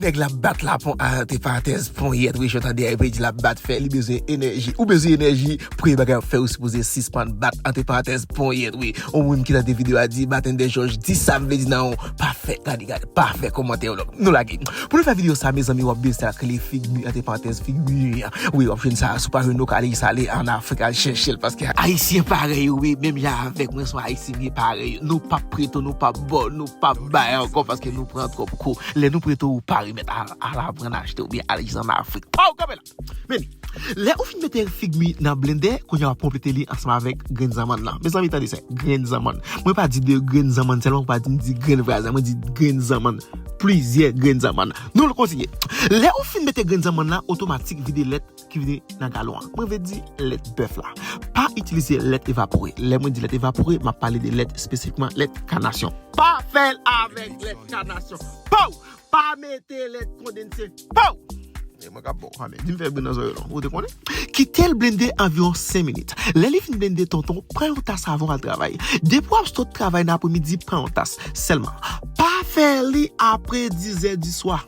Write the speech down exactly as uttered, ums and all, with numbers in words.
Nèg la bat lapon, ante parantèz, ponyèt, wi, jan w tande a, epi di l ap bat fè, li bezwen enèji. Ou bezwen enèji, premye bagay w ap fè, ou sipoze sispann bat, ante parantèz, ponyèt, wi. Ou moun ki tande videyo a di, Batende Jòj, di sa m vle di nan yon, pa fè, gade, gade, pa fè kòmantè yo, donk, nou lage. Pou nou fè videyo sa, mezanmi, w ap bezwen sa k rele Figmi, ante parantèz, Figmi, wi, w ap jwenn sa sou paj nou, k al sa ale ann Afrik, al chèche l, paske Ayisyen parèy yo, wi, menm jan avèk mwen, se Ayisyen m ye parèy yo. Nou p ap prete w, nou p ap ba w, nou p ap bay ankò, paske nou pran twòp kou. Lè nou prete w, ou pa remèt, al, al aprann achte oubyen al jis ann Afrik. Paw, kanpe la! Men, lè ou fin mete Figmi nan blendè, kounye a w ap konplete li ansanm avèk grenn zanmann nan. Mezanmi, tande sa, grenn zanmann. Mwen pa di de grenn zanmann sèlman, mwen pa di, m di grenn vwazin, mwen di grenn zanmann. Plizyè grenn zanmann. Nou kontinye. Lè ou fin mete grenn zanmann nan, otomatik vide lèt ki vini nan galon an. Mwen vle di lèt bèf la. Pa itilize lèt evapore. Lè mwen di lèt evapore, m ap pale de lèt espesifikman lèt kanasyon. Pa fè l avèk lèt kanasyon. Pow! Pa mete lèt kondanse. Pow! E mwen k ap ba w, men di m fè bri nan zòrèy w non. Ou te konnen? Kite l blende anviwon senk minit. Lè li fin blende, tonton, pran yon tas avè w al travay. Depi w ap sot travay nan apremidi, pran yon tas sèlman. Pa fè li apre dizè di swa.